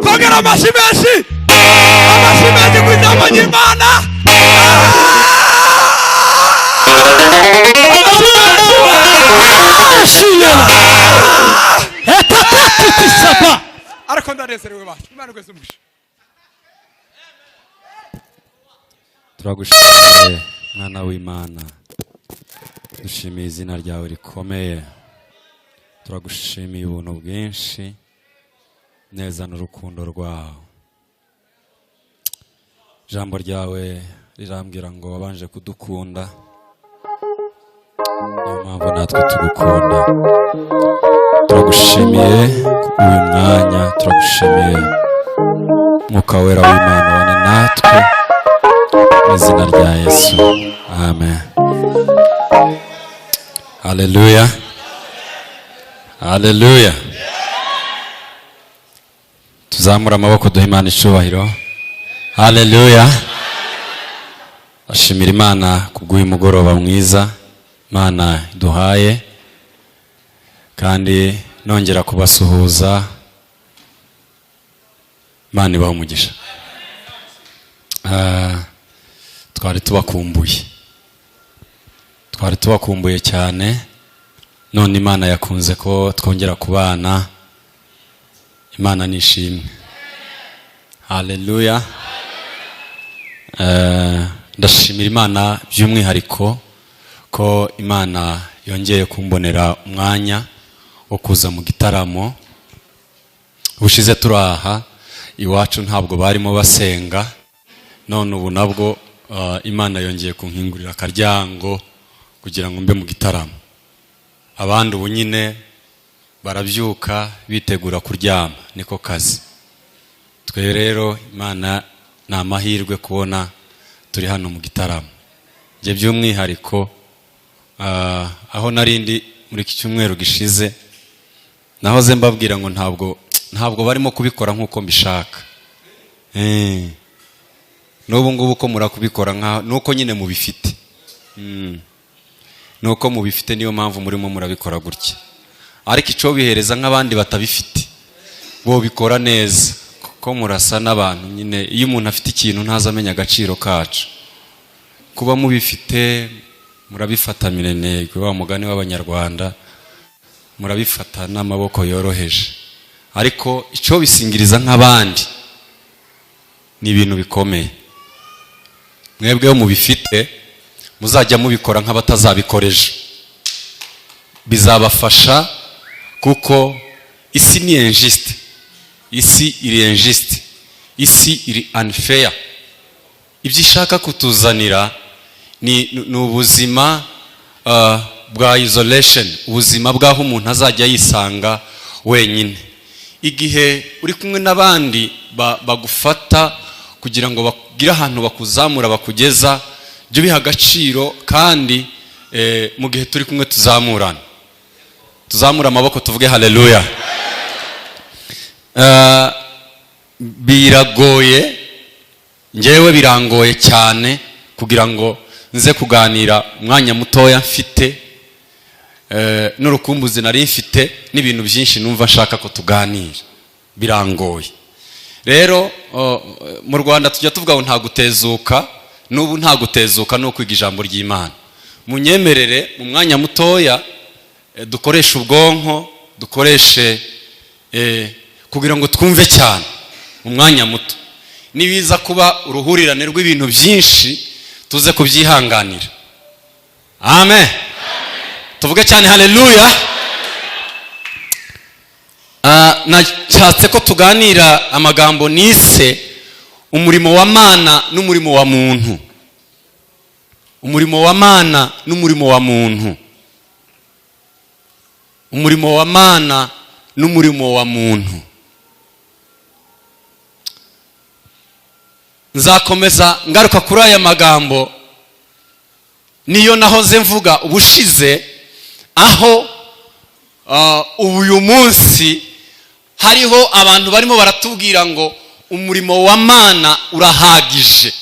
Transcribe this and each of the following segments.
Kongera amashyi menshi, amashyi menshi ku ijambo ry'Imana. Amashyi menshi. Etatatiti-saba. Ariko ndanezerewe bacu, Imana igweze umugisha. Turagushimiye mwana w'Imana, dushimiye izina ryawe rikomeye, turagushimiye ubuntu bwinshi neza n'urukundo rwawe. Ijambo ryawe rirambwira ngo wabanje kudukunda, niyo mpamvu natwe tugukunda. Turagushimiye uyu mwanya, turagushimiye Mwuka Wera w'Imana ubane natwe mu izina rya Yesu, amen. Haleluya, haleluya. Tuzamure amaboko duhe Imana icyubahiro. Haleluya. Ashimira Imana kubw'uyu mugoroba mwiza Imana iduhaye, kandi nongera kubasuhuza. Imana ibahe umugisha. Twari tubakumbuye, twari tubakumbuye cyane, none Imana yakunze ko twongera kubana. Imana nishimwe. Haleluya. Ndashimira Imana by'umwihariko ko Imana yongeye kumbonera umwanya wo kuza mu gitaramo. Ubushize turaha iwacu ntabwo barimo basenga, none ubu nabwo Imana yongeye kunkingurira akaryango kugira ngo mbe mu gitaramo. Abandi ubu nyine barabyuka bitegura kuryama, niko kazi. Twe rero Imana ni amahirwe kubona turi hano mu gitaramo. Njye by'umwihariko aho narindi muri iki cyumweru gishize nahoze mbabwira ngo ntabwo barimo kubikora nk'uko mbishaka. N'ubu ngubu ko murakubikora nkaho nuko nyine mubifite. Nuko mubifite, niyo mpamvu murimo murabikora gutya. Ariko ico bihereza nk'abandi batabifite bo bikora neza, kuko murasa n'abantu nyine. Iyo umuntu afite ikintu ntaza amenya agaciro kacu. Kuba mubifite murabifata minenegwe, wa mugani w'Abanyarwanda, murabifata n'amaboko yoroheje. Ariko ico bisingiriza nk'abandi ni ibintu bikomeye. Mwebwe mubifite muzajya mubikora nk'abatazabikoreje, bizabafasha, kuko isi ni injuste, isi iri injuste, isi iri unfair. Ibyo ishaka kutuzanira ni ubuzima bwa isolation, ubuzima bw'aho umuntu azajya yisanga wenyine. Igihe uri kumwe n'abandi bagufata kugira ngo bagire ahantu bakuzamura bakugeza, jya ubiha agaciro. Kandi mu gihe turi kumwe tuzamurana, tuzamura amaboko tuvuge haleluya. Biragoye, njyewe birangoye cyane kugira ngo nze kuganira umwanya mutoya mfite, n'urukumbuzi nari mfite n'ibintu byinshi numva nshaka ko tuganira, birangoye. Rero mu Rwanda tujya tuvuga ngo nta gutezuka, n'ubu nta gutezuka no kwiga ijambo ry'Imana. Munyemerere mu mwanya mutoya dukoreshe ubwonko, dukoreshe kugira ngo twumve cyane mu mwanya muto. Nibiza kuba uruhurirane rw'ibintu byinshi tuze kubyihanganira. Amen. Tuvuge cyane haleluya. Nashatse ko tuganira amagambo nise umurimo wa Mana n'umurimo wa muntu. Umurimo wa Mana n'umurimo wa muntu. Umurimo wa Mana n'umurimo wa muntu. Nzakomeza ngaruka kuri aya magambo, niyo nahoze mvuga ubushize, aho uyu munsi hariho abantu barimo baratubwira ngo umurimo wa Mana urahagije.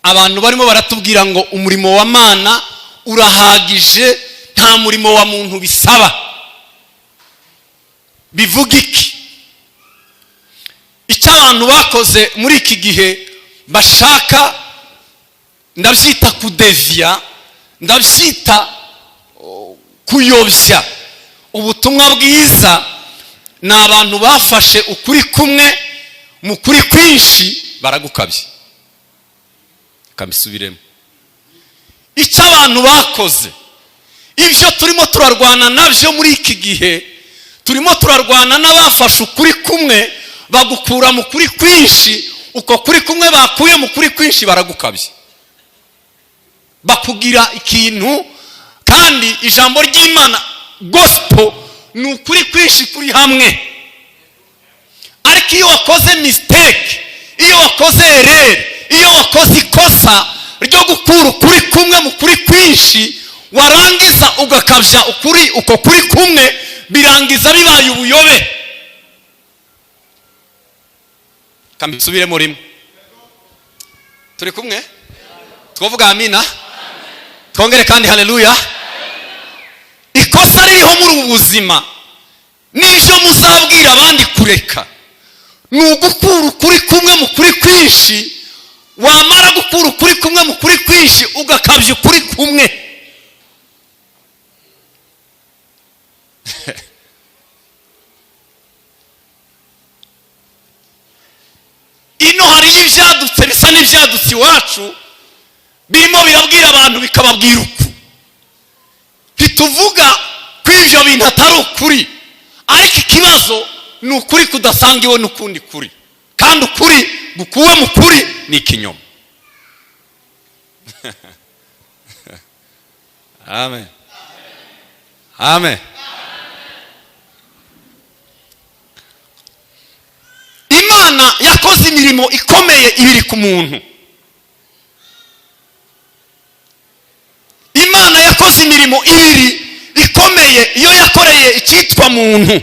Abantu barimo baratubwira ngo umurimo wa Mana urahagije, nta murimo wa muntu bisaba. Bivuga iki? Icyo abantu bakoze muri iki gihe bashaka, ndabyita kudeviya, ndabyita kuyobya ubutumwa bwiza. Ni abantu bafashe ukuri kumwe mu kuri kwinshi baragukabye. Kambisubiremo. Icyo abantu bakoze, ibyo turimo turarwana nabyo muri iki gihe, turimo turarwana n'abafashe ukuri kumwe bagukura mu kuri kwinshi. Uko kuri kumwe bakuye mu kuri kwinshi baragukabye, bakugira ikintu. Kandi ijambo ry'Imana, gospel, ni ukuri kwinshi kuri hamwe. Ariko iyo wakoze mistake, iyo wakoze error, iyo wakoze ikosa ryo gukura ukuri kumwe mu kuri kwinshi, warangiza ugakabya ukuri, uko kuri kumwe birangiza bibaye ubuyobe. Kambisubiremo rimwe. Turi kumwe? Twavuga amina, twongere kandi haleluya. Ikosa ririho muri ubu buzima n'ibyo muzabwira abandi kureka ni ugukura ukuri kumwe mu kuri kwinshi. Wamara gukura ukuri kumwe mu kuri kwinshi, ugakabya ukuri kumwe. Ino hariyo ibyadutse bisa n'ibyadutse iwacu, birimo birabwira abantu bikababwira uku. Ntituvuga ko ibyo bintu atari ukuri, ariko ikibazo ni ukuri kudasanga iwe n'ukundi kuri, kandi ukuri gukuwe mu kuri ni ikinyoma. Amen, amen. Imana yakoze imirimo ikomeye ibiri ku muntu. Imana yakoze imirimo ibiri ikomeye iyo yakoreye icyitwa muntu.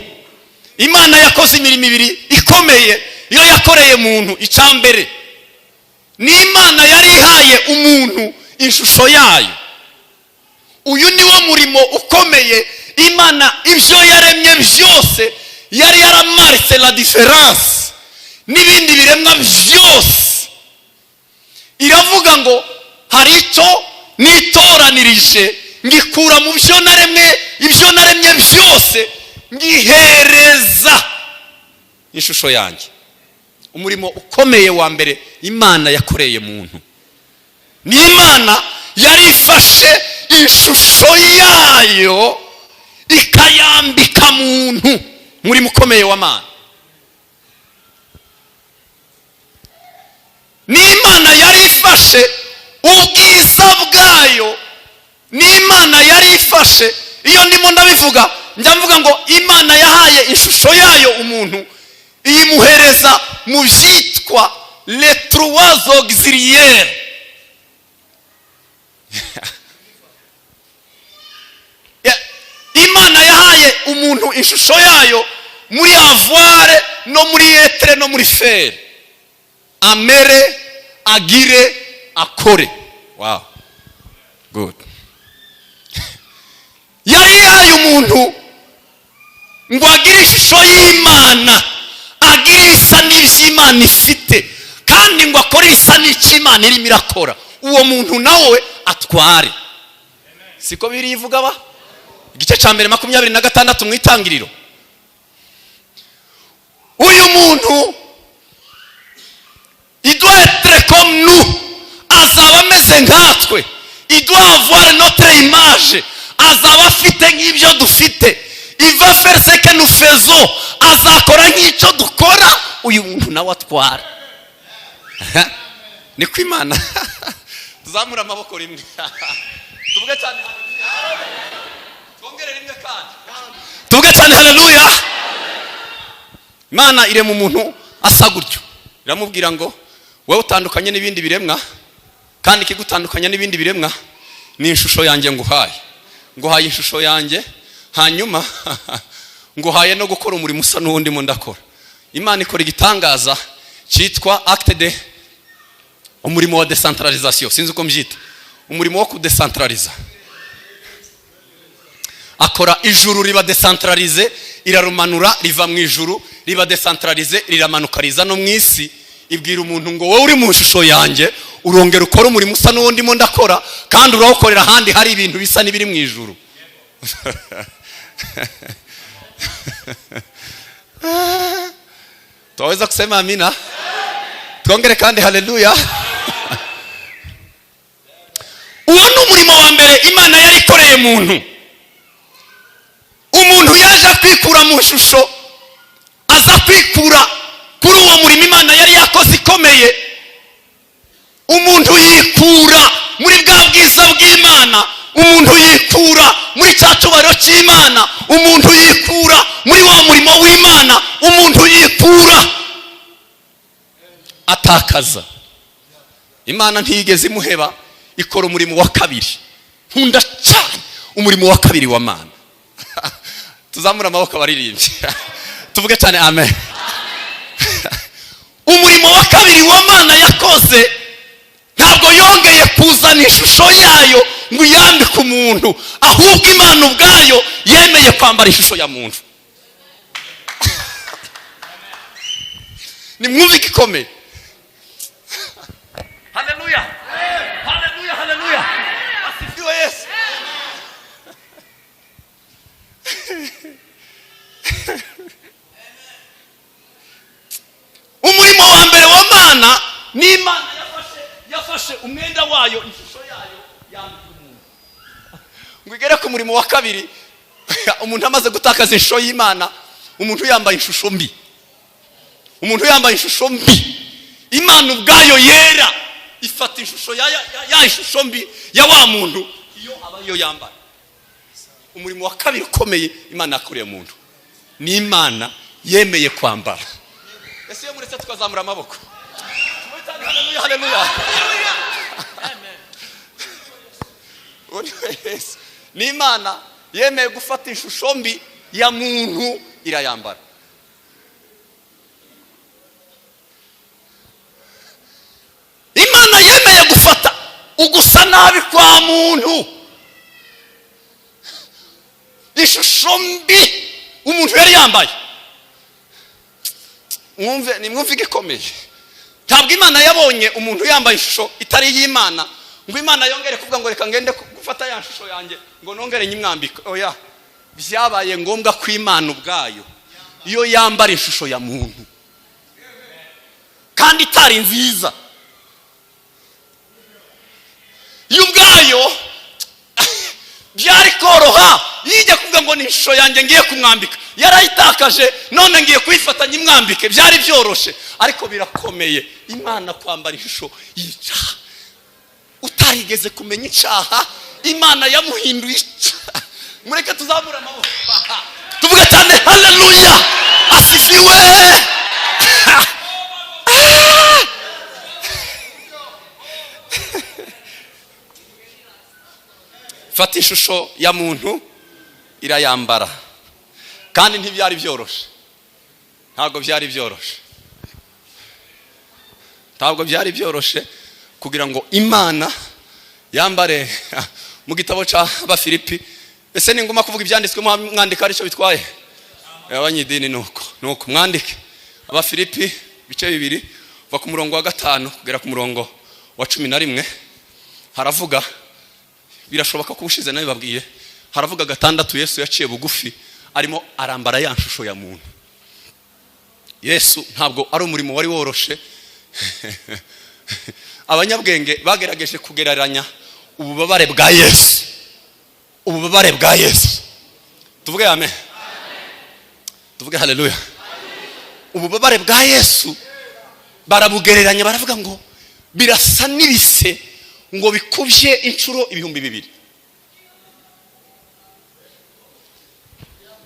Imana yakoze imirimo ibiri ikomeye iyo yakoreye muntu. Icya mbere ni Imana yari ihaye umuntu ishusho yayo. Uyu ni wo murimo ukomeye. Imana ibyo yaremye byose yari yaramaritse la différence n'ibindi biremwa byose. Iravuga ngo hari icyo nitoranirije, ngikura mu byo naremwe, ibyo naremye byose ngihereza ishusho yanjye. Umurimo ukomeye wa mbere Imana yakoreye muntu ni Imana yari ifashe ishusho yayo ikayambika muntu. Umurimo ukomeye wa Mana ni Imana yari ifashe ubwiza bwayo. Ni Imana yari ifashe, iyo ndimo ndabivuga njya mvuga ngo Imana yahaye ishusho yayo umuntu, iyimuhereza mu byitwa les trois auxiliaires. Imana yahaye umuntu ishusho yayo muri avoir no muri être no muri faire. Amere, agire, akore. Wow, good. Yari yahaye umuntu ngo agire ishusho y'Imana, agire isa n'iby'Imana ifite, kandi ngo akore isa n'icy'Imana irimo irakora. Uwo muntu nawe atware. Siko biri ivuga ba? Igice cya mbere 26 mu Itangiriro. Uyu muntu il doit être comme nous, azaba ameze nkatwe. Il doit avoir notre image, azaba afite nk'ibyo dufite. Il va faire ce que nous faisons, azakora nk'icyo dukora. Uyu muntu nawe atwara. Niko Imana. Tuzamura amaboko rimwe, tuvuge cyane, twongere rimwe kandi tuvuge cyane haleluya. Imana irema umuntu asa gutyo. Iramubwira ngo wowe utandukanye n'ibindi biremwa, kandi ikigutandukanya n'ibindi biremwa ni ishusho yanjye nguhaye. Nguhaye ishusho yanjye, hanyuma nguhaye no gukora umurimo usa n'uwundi mo ndakora. Imana ikora igitangaza cyitwa acte de umurimo wa decentralisation, sinzi uko mbyita, umurimo wo kudecentraliza. Akora ijuru riba decentralize, irarumanura riva mu ijuru, riba decentralize riramanuka riza no mu isi. Ibwira umuntu ngo wowe uri mu shusho yanjye, urongera ukora umurimo usa n'uwo ndimo ndakora, kandi urawukorera ahandi hari ibintu bisa n'ibiri mu ijuru. Twaweza kusema amina? Twongere kandi haleluya. Uwo ni umurimo wa mbere Imana yari ikoreye muntu. Umuntu yaje kwikura mu shusho, aza kwikura kuri uwo murimo Imana yari yakoze ikomeye. Umuntu yikura muri bwa bwiza bw'Imana, umuntu yikura muri cya cyubahiro cy'Imana, umuntu yikura muri wa murimo w'Imana, umuntu yikura atakaza. Imana ntiyigeze imuheba, ikora umurimo wa kabiri. Nkunda cyane umurimo wa kabiri wa Mana. Tuzamura amaboko abaririmbyi tuvuge cyane amen. Umurimo wa kabiri wa Mana yakoze, ntabwo yongeye kuzana ishusho yayo ngo iyambike umuntu, ahubwo Imana ubwayo yemeye kwambara ishusho ya muntu. Nimwumve igikomeye. Haleluya, haleluya, haleluya, asifiwe Yesu. Umurimo wa mbere wa Mana ni Imana yafashe umwenda wayo, ishusho yayo yambika umuntu. Ngo igere ku murimo wa kabiri, umuntu amaze gutakaza ishusho y'Imana, umuntu yambaye ishusho mbi, umuntu yambaye ishusho mbi, Imana ubwayo yera ifata ishusho ya ishusho mbi ya wa muntu, iyo aba yo yambara. Umurimo wa kabiri ukomeye Imana yakoreye umuntu ni Imana yemeye kwambara. Ese iyo muretse tukazamura amaboko. Haleluya, haleluya. Ni Imana yemeye gufata ishusho mbi ya muntu irayambara. Imana yemeye gufata ugusa nabi kwa muntu, ishusho mbi umuntu yari yambaye. Mwumve, nimwumve igikomeye. Ntabwo Imana yabonye umuntu yambaye ishusho itari y'Imana ngo Imana yongere kuvuga ngo reka ngende gufata ya shusho yanjye ngo nongere nyimwambike. Oya, byabaye ngombwa ko Imana ubwayo iyo yambara ishusho ya muntu, kandi itari nziza, yo ubwayo byari koroha yijya kuvuga ngo ni ishusho yanjye ngiye kumwambika, yarayitakaje none ngiye kuyifata nyimwambike, byari byoroshe. Ariko birakomeye Imana kwambara ishusho y'icyaha. Utarigeze kumenya icyaha, Imana yamuhinduye icyaha. Mureke tuzamure amaboko tuvuge cyane haleluya, asifiwe. Fata ishusho ya muntu irayambara, kandi ntibyari byoroshe. Ntabwo byari byoroshe, ntabwo byari byoroshe kugira ngo Imana yambare. Mu gitabo cya Abafilipi, ese ni ngoma kuvuga ibyanditswe mwandika aricyo bitwaye? Abanyidini nuko nuko mwandike Abafilipi bice 2 va ku murongo wa 5 kugera ku murongo wa 11. Haravuga, birashoboka ko ushize nawe babwiye, haravuga 6 Yesu yaciye bugufi arimo arambara ya shusho ya muntu. Yesu ntabwo ari umurimo wari woroshe. Abanyabwenge bagerageje kugereranya ububabare bwa Yesu, ububabare bwa Yesu. Tuvuge amen, tuvuge haleluya. Ububabare bwa Yesu barabugereranya, baravuga ngo birasa n'ibise ngo bikubye inshuro 2000.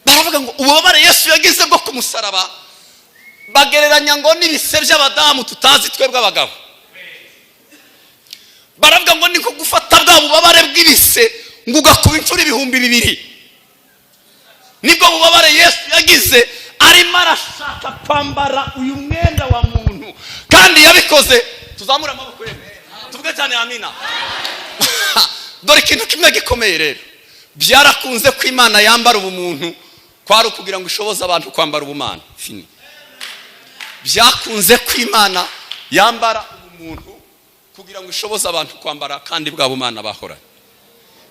Baravuga ngo ububabare Yesu yagize bwo ku musaraba Bagereranya ngo n'ibise by'abadamu tutazi twebwe abagabo. Baravuga ngo niko gufata bwa bubabare bw'ibise ngo ugakuba inshuro 2000. Nibwo bubabare Yesu yagize arimo arashaka kwambara uyu mwenda wa muntu, kandi yabikoze. Tuzamure amaboko ye, tuvuge cyane amina. Dore ikintu kimwe gikomeye rero: byarakunze ko Imana yambara ubumuntu, kwari ukugira ngo ishoboze abantu kwambara ubumana. Fini. Byakunze ko Imana yambara ubumuntu kugira ngo ishoboze abantu kwambara kandi bwa bumana bahoranye.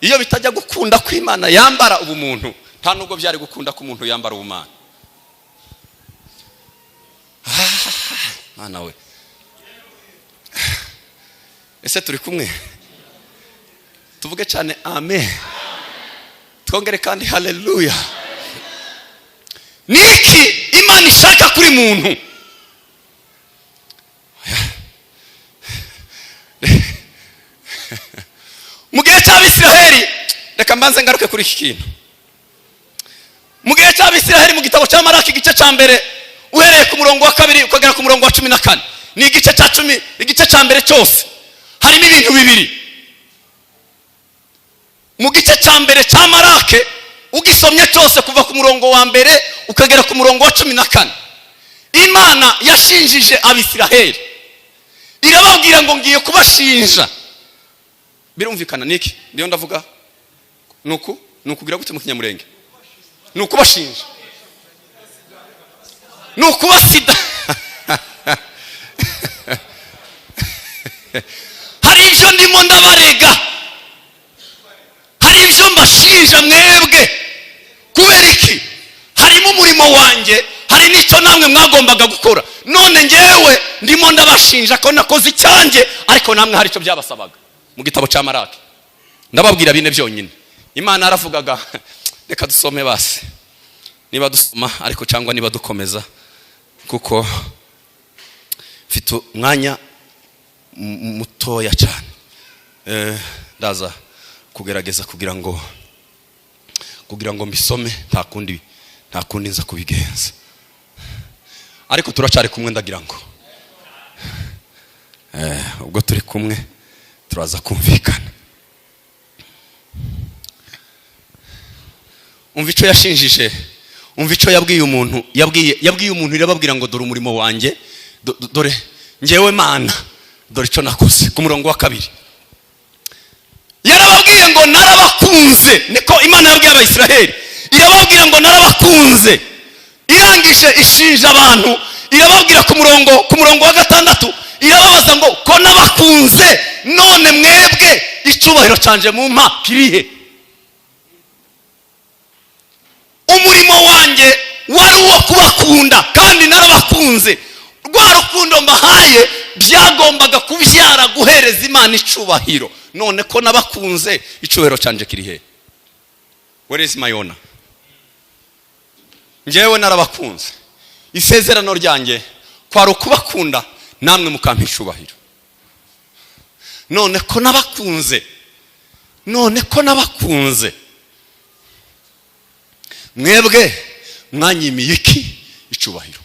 Iyo bitajya gukunda ko Imana yambara ubumuntu, nta nubwo byari gukunda ko umuntu yambara ubumana. Mwana we, ese turi kumwe? Tuvuge cyane amen, twongere kandi haleluya. Niki Imana ishaka kuri muntu? Mu gihe cy'Abisiraheli, reka mbanze ngaruke kuri iki kintu. Mu gihe cy'Abisiraheli, mu gitabo cya Maraki, igice cya 1, uhereye ku murongo wa 2 ukagera ku murongo wa 14, ni igice cya 10. Igice cya 1 cyose harimo ibintu bibiri. Mu gice cya 1 cya Marake, ugisomye cyose kuva ku murongo wa 1 ukagera ku murongo wa 14, Imana yashinjije Abisiraheli, irababwira ngo ngiye kubashinja. Birumvikana niki ndiyo ndavuga? Nuku nukugira gute mu Kinyamurenge? Ni ukubashinja, ni ukubasida. Hari ibyo ndimo ndabarega, hari ibyo mbashinja mwebwe. Kubera iki? Harimo umurimo wanjye, hari n'icyo namwe mwagombaga gukora. None ngewe ndimo ndabashinja ko nakoze icyanjye, ariko namwe hari icyo byabasabaga. Mu gitabo cya Maraki ndababwira bine byonyine Imana yaravugaga. Reka dusome basi, niba dusoma ariko cyangwa niba dukomeza, kuko mfite umwanya mutoya cyane. Ndaza kugerageza kugira ngo mbisome, nta kundi nza kubigenza, ariko turacyari kumwe. Ndagira ngo ubwo turi kumwe turaza kumvikana. Umva icyo yashinjije, umva icyo yabwiye umuntu, yabwiye umuntu, irababwira ngo dore umurimo wanjye, dore ngewe Mana, dore icyo nakoze. Ku murongo wa 2 yarababwiye ngo narabakunze. Niko Imana yabwiye Abayisiraheli, irababwira ngo narabakunze. Irangije ishinja abantu, irababwira ku murongo wa 6, irababaza ngo ko nabakunze, none mwebwe icyubahiro canje mumpa kirihe? Umurimo wanjye wari uwo kubakunda, kandi narabakunze. Rwa rukundo mbahaye byagombaga kubyara guhereza Imana icubahiro. None ko nabakunze, icubahiro canje kiri he? Where is my honor? Njyewe narabakunze, isezerano ryanjye kwari ukubakunda namwe mukampa icubahiro. None ko nabakunze, none ko nabakunze, mwebwe mwanyimiye iki icubahiro?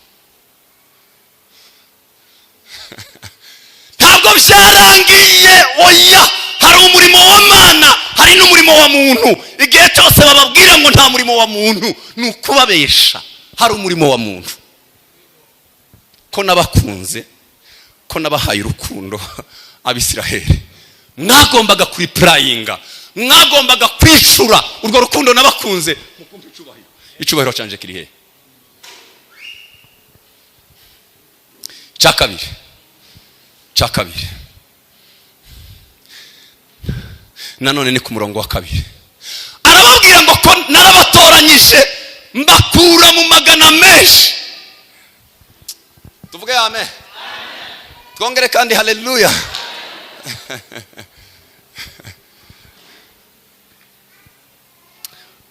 Ntabwo byarangiye. Oya, hari umurimo wa Mana, hari n'umurimo wa muntu. Igihe cyose bababwira ngo nta murimo wa muntu, ni ukubabesha. Hari umurimo wa muntu. Ko nabakunze, ko nabahaye urukundo Abisiraheli, mwagombaga kuripurayinga, mwagombaga kwicura urwo rukundo nabakunze mukumva icubahiro. Icubahiro canje kiri he? Cya kabiri nanone ni ku murongo wa 2, arababwira ngo ko narabatoranyije mbakura mu magana menshi. Tuvuge amen, twongere kandi haleluya.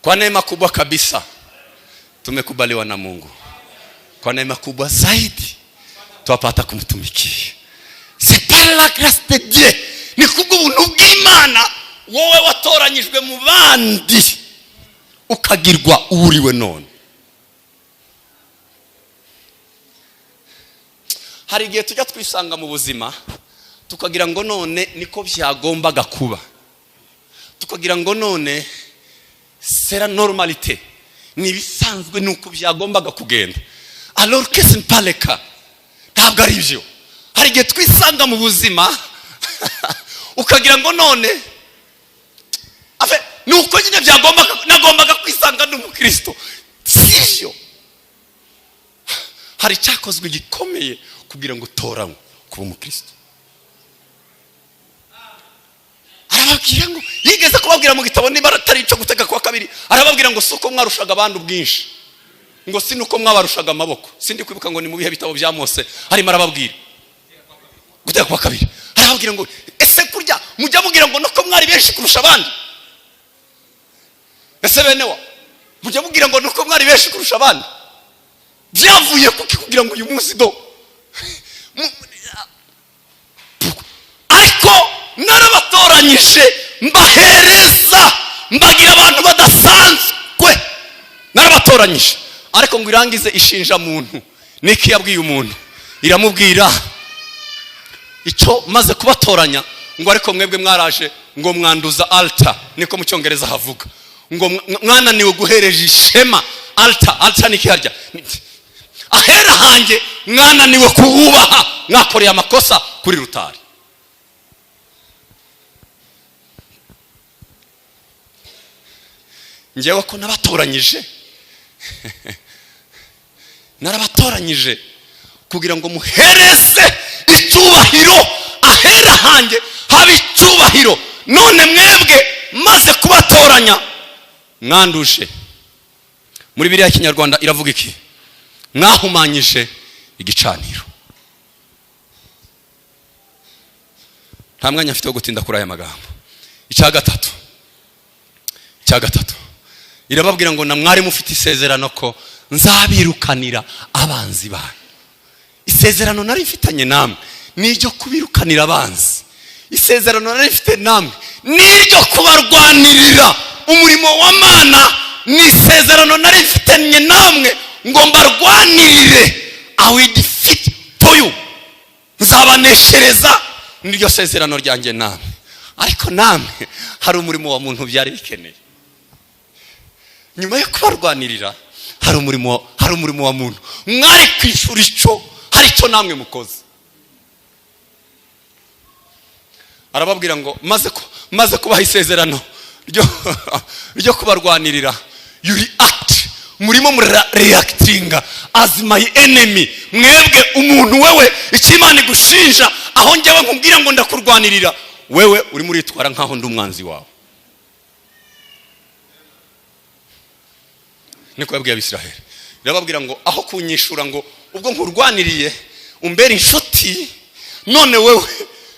Kwa neema kubwa kabisa tumekubaliwa na Mungu, kwa neema kubwa zaidi twapata kumtumikia. C'est par la grâce de Dieu, ni kubw'ubuntu bw'Imana wowe watoranyijwe mu bandi ukagirwa uriwe none. Hari igihe tujya twisanga mu buzima tukagira ngo none niko byagombaga kuba, tukagira ngo none c'est la normalité, ni ibisanzwe, nuko byagombaga kugenda, alors que ce n'est pas le cas. Ntabwo ari byo. Hari igihe twisanga mu buzima ukagira ngo none nuko nyine byagombaga, nagombaga kwisanga n'umukristo. Sibyo. Hari icyakozwe gikomeye kugira ngo utoranywe kuba umukristo. Arababwira ngo, yigeze kubabwira mu gitabo, niba atari icyo Gutega kwa Kabiri, arababwira ngo si uko mwarushaga abandi ubwinshi, ngo si nuko mwabarushaga amaboko. Sindi kwibuka ngo ni mu bihe bitabo bya Mose arimo arababwira. Gutega kwa Kabiri, arababwira ngo ese kurya mujya mubwira ngo nuko mwari benshi kurusha abandi? Ese bene wa mujya mubwira ngo nuko mwari benshi kurusha abandi? Byavuye kuki kugira ngo uyu munsi do? Ariko narabatoranyije, mbahereza, mbagira abantu badasanzwe. Narabatoranyije. Ariko ngo irangize ishinja muntu. Niki yabwiye umuntu? Iramubwira icyo maze kubatoranya, ngo ariko mwebwe mwaraje ngo mwanduza altar, niko mu Cyongereza havuga, ngo mwananiwe guhereje ishema altar. Altar ni harya ahera hanjye, mwananiwe kuwubaha, mwakoreye amakosa kuri rutari. Njyewe ko nabatoranyije, narabatoranyije kugira ngo muhereze icyubahiro ahera hanjye, haba icyubahiro. None mwebwe maze kubatoranya mwanduje. Muri biriya Kinyarwanda iravuga iki? Mwahumanyije igicaniro. Nta mwanya mfite wo gutinda kuri aya magambo. Icya gatatu irababwira ngo na mwari mufite isezerano ko nzabirukanira abanzi banyu. Isezerano nari mfitanye namwe ni iryo kubirukanira abanzi. Isezerano nari mfite namwe ni iryo kubarwanirira. Umurimo wa Mana ni isezerano nari mfitanye namwe ngo mbarwanirire. I will defeat for you, nzabaneshereza, niryo sezerano ryanjye namwe. Ariko namwe hari umurimo wa muntu byari bikeneye. Nyuma yo kubarwanirira hari umurimo wa muntu mwari kwishura icyo, hari icyo namwe mukoze. Arababwira ngo maze kubaha isezerano ryo kubarwanirira, you react, murimo murareactinga as my enemy. Mwebwe umuntu wewe icyo Imana igushinja, aho njyewe nkubwira ngo ndakurwanirira, wewe urimo uritwara nkaho ndi umwanzi wawe. Niko yabwiye Abisiraheli. Irababwira ngo aho kunyishura ngo ubwo nkurwaniriye umbere inshuti, none wewe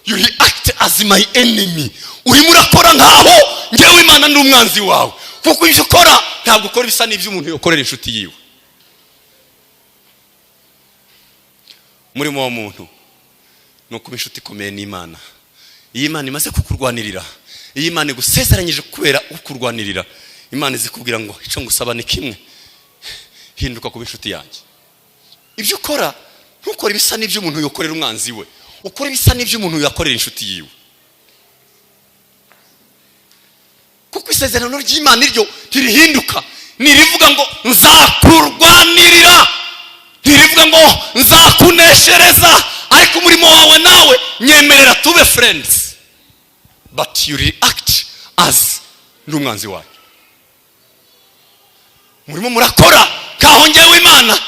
you react as my enemy, urimo urakora nkaho njyewe Imana ndi umwanzi wawe. Kuko ibyo ukora ntabwo ukora ibisa n'ibyo umuntu yokorera inshuti yiwe. Umurimo wa muntu ni ukuba inshuti ikomeye n'Imana. Iyo Imana imaze kukurwanirira, iyo Imana igusezeranyije kubera ukurwanirira, Imana izikubwira ngo icyo ngusaba ni kimwe, hinduka kuba inshuti yanjye. Ibyo ukora ntukore ibisa n'ibyo umuntu yokorera umwanzi we, ukora ibisa n'ibyo umuntu yakorera inshuti yiwe. Kuko isezerano ry'Imana iryo ntirihinduka, ntirivuga ngo nzakurwanirira, ntirivuga ngo nzakuneshereza, ariko umurimo wawe nawe nyemerera tube friends, but you react as ndi umwanzi wawe. Murimo murakora kaho njyewe Imana,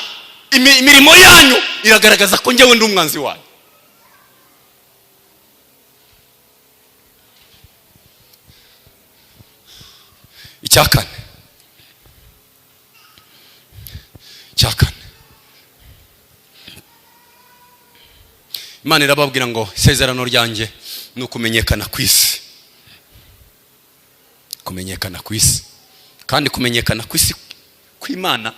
imirimo yanyu iragaragaza ko njyewe ndi umwanzi wawe. Icya kane, Imana irababwira ngo isezerano ryanjye ni ukumenyekana ku isi. Kumenyekana ku isi. Kandi kumenyekana ku isi kw'Imana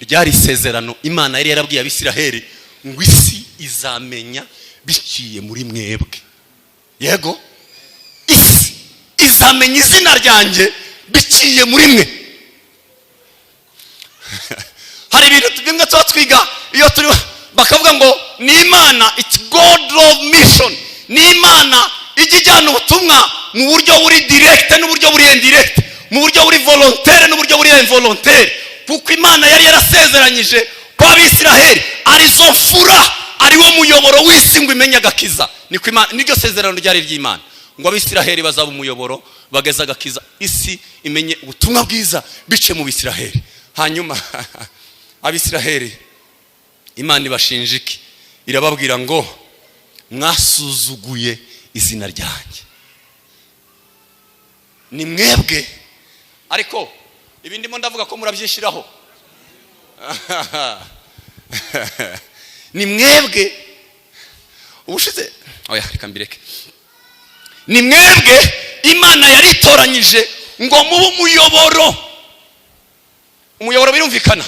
ryari isezerano Imana yari yarabwiye Abisiraheli ngo isi izamenya biciye muri mwebwe. Yego, isi izamenya izina ryanjye biciye muri mwe. Hari ibintu bimwe tuba twiga iyo Bakavuga ngo ni Imana, it's God of mission, ni Imana ijya ijyana ubutumwa mu buryo buri direct n'uburyo buri indirect, mu buryo buri volontaire n'uburyo buri involontaire, kuko Imana yari yarasezeranyije ko Abisiraheli arizo mfura, ari wo muyoboro w'isi ngo imenye agakiza. Niko Imana, niryo sezerano ryari ry'Imana, ngo Abisiraheli bazaba umuyoboro bageze agakiza, isi imenye ubutumwa bwiza biciye mu Bisiraheli. Hanyuma Abisiraheli Imana ibashinja iki? Irababwira ngo mwasuzuguye izina ryanjye. Ni mwebwe, ariko ibi ndimo ndavuga ko murabyishyiraho. Ni mwebwe ubushize, oya reka mbireke. Ni mwebwe Imana yaritoranyije ngo mube umuyoboro. Umuyoboro birumvikana,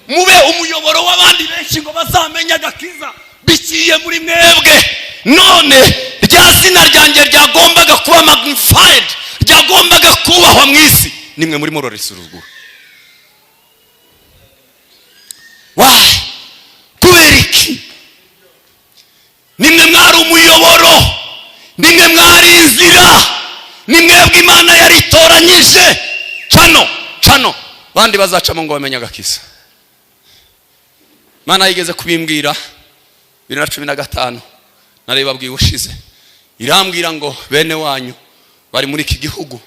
mube umuyoboro w'abandi benshi ngo bazamenye agakiza biciye muri mwebwe. None rya zina ryanjye ryagombaga kuba magnified, ryagombaga kubahwa mu isi, nimwe murimo murarisuzugura. Why? Kubera iki? Nimwe mwari umuyoboro, nimwe mwari inzira, ni mwebwe Imana yaritoranyije. Cano cano bandi bazacamo ngo bamenye agakiza. Imana yigeze kubimbwira 2015, narebabwiye ubushize, irambwira ngo bene wanyu bari muri iki gihugu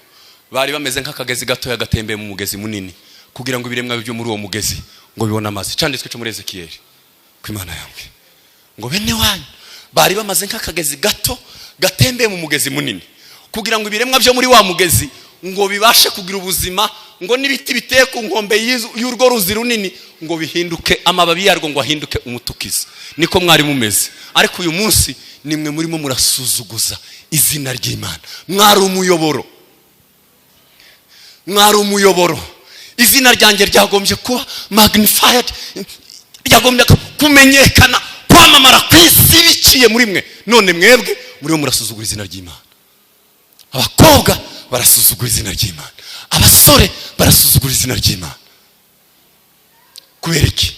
bari bameze nk'akagezi gatoya gatembeye mu mugezi munini, kugira ngo ibiremwa byo muri uwo mugezi ngo bibone amazi. Cyanditswe cyo muri Ezekiyeli, ko Imana yambwiye ngo bene wanyu bari bamaze nk'akagezi gato gatembeye mu mugezi munini, kugira ngo ibiremwa byo muri wa mugezi ngo bibashe kugira ubuzima, ngo n'ibiti biteye ku nkombe y'urwo ruzi runini ngo bihinduke amababi yarwo ngo ahinduke umutukiza. Niko mwari mumeze, ariko uyu munsi nimwe murimo murasuzuguza izina ry'Imana. Mwari umuyoboro, mwari umuyoboro. Izina ryanjye ryagombye kuba magnified, ryagombye kumenyekana, kwamamara ku isi biciye muri mwe. None mwebwe murimo murasuzugura izina ry'Imana. Abakobwa barasuzugura izina ry'Imana, abasore barasuzugura izina ry'Imana. Kubera iki?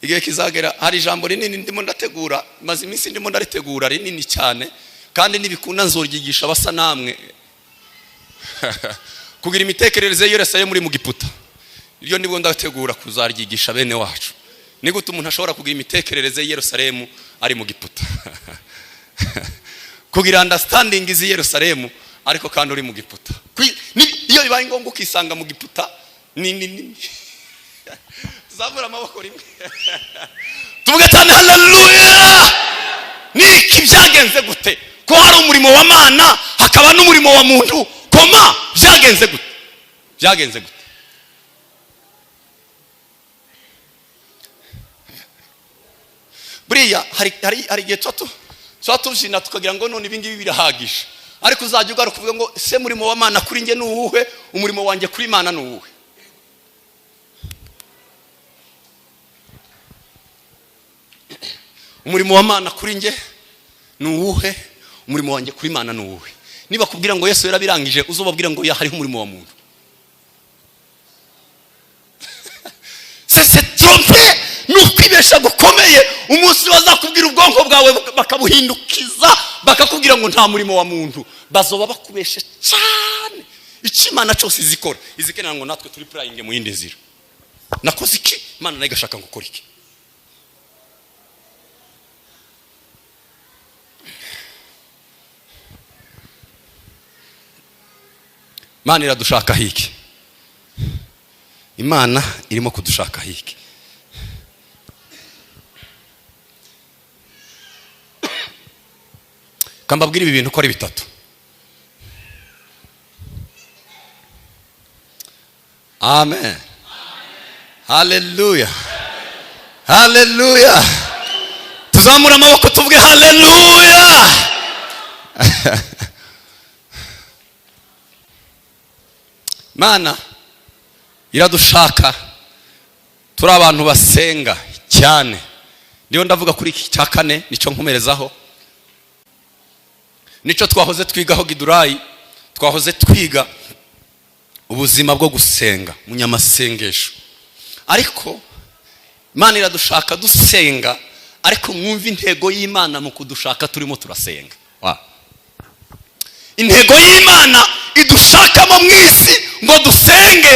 Igihe kizagera, hari ijambo rinini ndimo ndategura, maze iminsi ndimo ndaritegura, rinini cyane, kandi nibikunda nzoryigisha basa namwe kugira imitekerereze yorese muri mu Giputa. Iryo ndimo ndategura kuzaryigisha bene wacu. Ni gute umuntu ashobora kugira imitekerereze y'Yerusalemu ari mu Giputa? Kugira understanding izi Yerusalemu ariko kandi uri mu Giputa. Iyo bibaye ngombwa ukisanga mu Giputa, ni tuzamura amaboko rimwe tuvuge cyane haleluya. Niki byagenze gute ko hari umurimo wa Mana hakaba n'umurimo wa muntu? Koma byagenze gute? Byagenze gute? Buriya hari igihe tuba tubyina tukagira ngo none ibi ngibi birahagije, ariko uzajya ugaruka uvuge ngo se murimo wa Mana kuri njye ni uwuhe? Umurimo wanjye kuri Mana ni uwuhe? Umurimo wa Mana kuri njye ni uwuhe? Umurimo wanjye kuri Mana ni uwuhe? Niba kubwira ngo Yesu yarabirangije, uzobabwira ngo ya hariho umurimo wa muntu. C'est tromper, ni ukwibesha gukomeye. Umunsi bazakubwira ubwonko bwawe bakabuhindukiza, bakakubwira ngo nta murimo wa muntu, bazoba bakubeshe cyane. Icyo Imana cyose izikora, izikenera ngo natwe turi praying mu yindi nzira. Nakoze iki? Imana nayo igashaka ngo ukore iki? Imana iradushaka hiki? Imana irimo kudushaka hiki? Kambabwira ibi bintu uko ari bitatu. Amen. Haleluya. Haleluya. Tuzamura amaboko tuvuge haleluya. Mana iradushaka turi abantu basenga cyane. Ndiyo ndavuga kuri iki cya kane, nico nkomerezaho, nico twahoze twigaho Gidurayi. Twahoze twiga ubuzima bwo gusenga, munyamasengesho. Ariko Imana iradushaka dusenga, ariko mwumve intego y'Imana mu kudushaka turimo turasenga. Intego y'Imana idushakamo mu isi ngo dusenge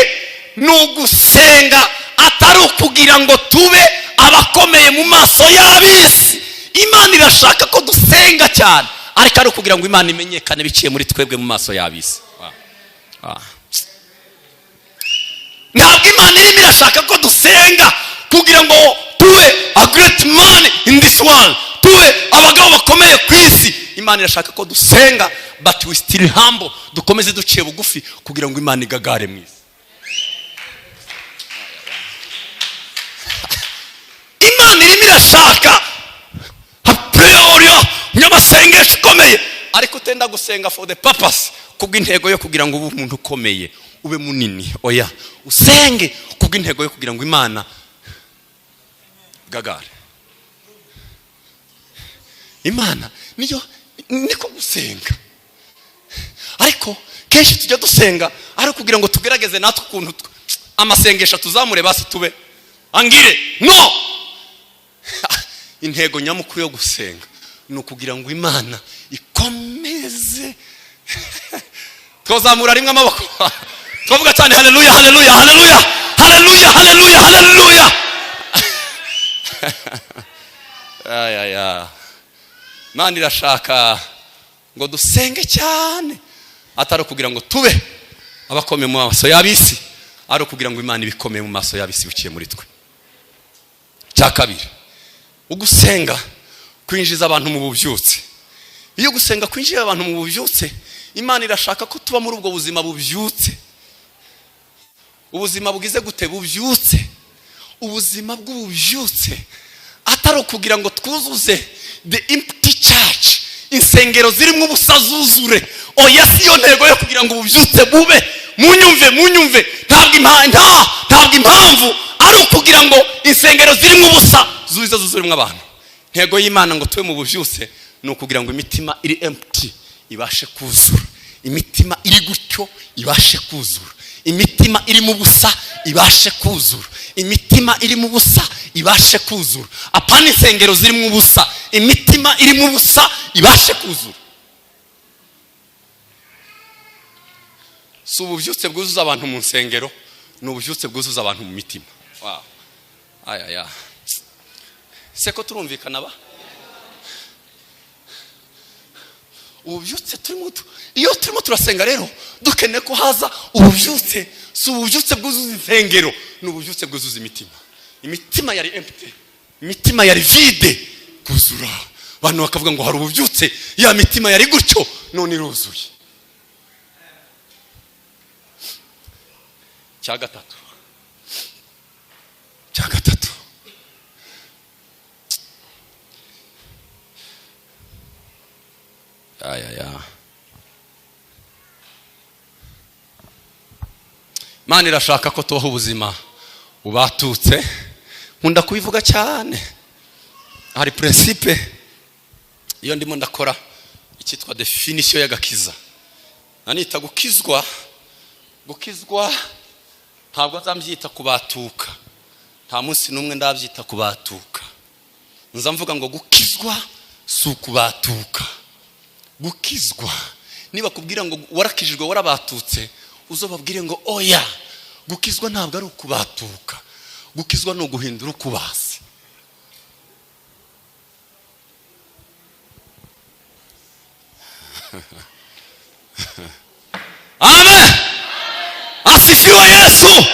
ni ugusenga, atari ukugira ngo tube abakomeye mu maso y'ab'isi. Imana irashaka ko dusenga cyane, ariko ari ukugira ngo Imana imenyekane biciye muri twebwe mu maso y'ab'isi. Ntabwo Imana irimo irashaka ko dusenga kugira ngo tube a great man in this world, tube abagabo bakomeye ku isi. Imana irashaka ko dusenga, but we still humble, dukomeze duciye bugufi kugira ngo Imana igagare mu isi. Imana irimo irashaka hapreorio umunyamasengesho ukomeye, ariko utenda gusenga for the purpose, kubw'intego yo kugira ngo ube umuntu ukomeye, ube munini. Oya, usenge kubw'intego yo kugira ngo Imana gagare. Imana niyo niko gusenga. Ariko kenshi tujya dusenga ari kugira ngo tugerageze natwe ukuntu amasengesho tuzamure, basi tube angire. No intego nyamukuru yo gusenga ni ukugira ngo Imana ikomeze. Twazamura rimwe amaboko, twavuga cyane haleluya, haleluya, haleluya, haleluya, haleluya, haleluya. Aya Imana irashaka ngo dusenge cyane, atari ukugira ngo tube abakomeye mu maso y'ab'isi, ari ukugira ngo Imana ibikomeye mu maso y'ab'isi biciye muri twe. Cya kabiri, ugusenga kwinjiza abantu mu bubyutse. Iyo gusenga kwinjiza abantu mu bubyutse, Imana irashaka ko tuba muri ubwo buzima bubyutse. Ubuzima bwize gute? Bubyutse. Ubuzima bw'ububyutse atari ukugira ngo twuzuze the empty church, insengero zirimo ubusa zuzure. Oya, si yo ntego yo kugira ngo ububyutse bube. Munyumve, munyumve, ntabwo impamvu ari ukugira ngo insengero zirimo ubusa zuze zuzuremo abantu. Intego y'Imana ngo tube mu bubyutse ni ukugira ngo imitima iri empty ibashe kuzura, imitima iri gutyo ibashe kuzura, imitima iri mu busa ibashe kuzura, imitima iri mu busa ibashe kuzura. Apana insengero zirimo ubusa, imitima iri mu busa ibashe kuzura. Si ububyutse bwuzuza abantu mu nsengero, ni ububyutse bwuzuza abantu mu mitima. Wow. Aya seko turumvikana ba? Ububyutse turimo, iyo turimo turasenga rero dukeneye ko haza ububyutse. Si ububyutse bwuzuza insengero, ni ububyutse bwuzuza imitima. Imitima yari empty, imitima yari vide kuzura. Abantu bakavuga ngo hari ububyutse, ya mitima yari gutyo none iruzuye. Cya gatatu, cya gatatu, aya Imana irashaka ko tubaho ubuzima bubatutse. Nkunda kubivuga cyane, hari principe iyo ndimo ndakora icyitwa definition y'agakiza. Nanita gukizwa, gukizwa ntabwo nzambyita kubatuka, nta munsi n'umwe ndabyita kubatuka. Nza mvuga ngo gukizwa si ukubatuka. Gukizwa niba kubwira ngo warakijijwe warabatutse, uzobabwire ngo oya, gukizwa ntabwo ari ukubatuka, gukizwa ni uguhindura ukubase. Amen, asifiwe Yesu.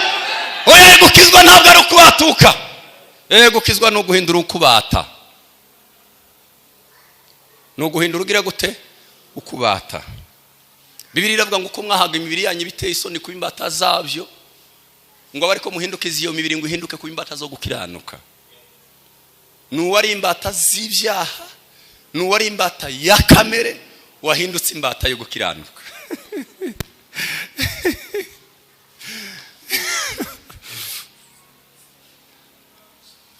Oya, gukizwa ntabwo ari ukubatuka, gukizwa ni uguhindura ukubata. Ni uguhindura ugira gute? Ukubata. Bibiliya iravuga ngo uko mwahaga imibiri yanyu biteye isoni kuba imbata zabyo, ngo abariko muhindukize iyo mibiri ngo ihinduke kuba imbata zo gukiranuka. Nuwari imbata z'ibyaha, nuwari imbata ya kamere, wahindutse imbata yo gukiranuka.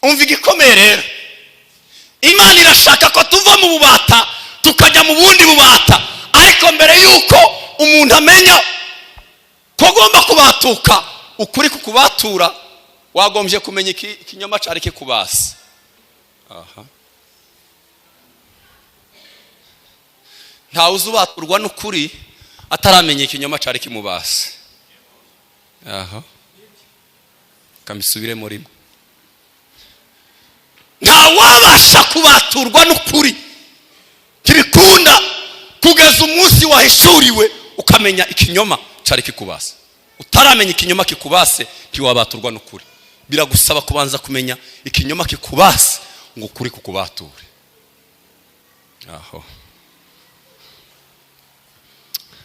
Umva igikomeye rero, Imana irashaka ko tuva mu bubata tukajya mu bundi bubata. Ariko mbere yuko umuntu amenya ko agomba kubatuka, ukuri kukubatura Wagombye kumenya ikinyoma cyari kikubase. Aha, ntawe uzubaturwa n'ukuri ataramenya ikinyoma cyari kimubase. Aha, kamisubire muri ntawabasha kubaturwa n'ukuri, ntibikunda kugeza umunsi wahishuriwe ukamenya ikinyoma cyari kikubase. Utaramenya ikinyoma kikubase ntiwabaturwa n'ukuri. Biragusaba kubanza kumenya ikinyoma kikubase ngo ukuri kukubature. Aho,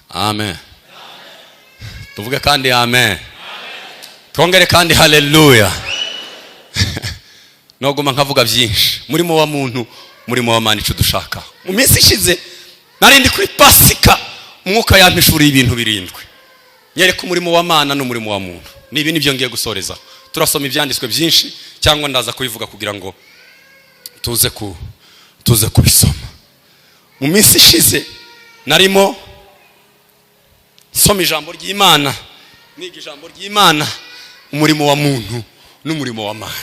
amen. Tuvuge kandi amen. Twongere kandi haleluya. Noguma nkavuga byinshi. Murimo wa muntu, murimo wa Mana, ico dushaka. Mu minsi ishize nari ndi kuri Pasika, umwuka yampishuriye ibintu 7. Nyereka umurimo wa Mana n'umurimo wa muntu. Nibi nibyo ngiye gusoreza. Turasoma ibyanditswe byinshi cyangwa ndaza kubivuga kugira ngo tuze kubisoma. Mu minsi ishize narimo soma ijambo ry'Imana, niga ijambo ry'Imana, umurimo wa muntu n'umurimo wa Mana.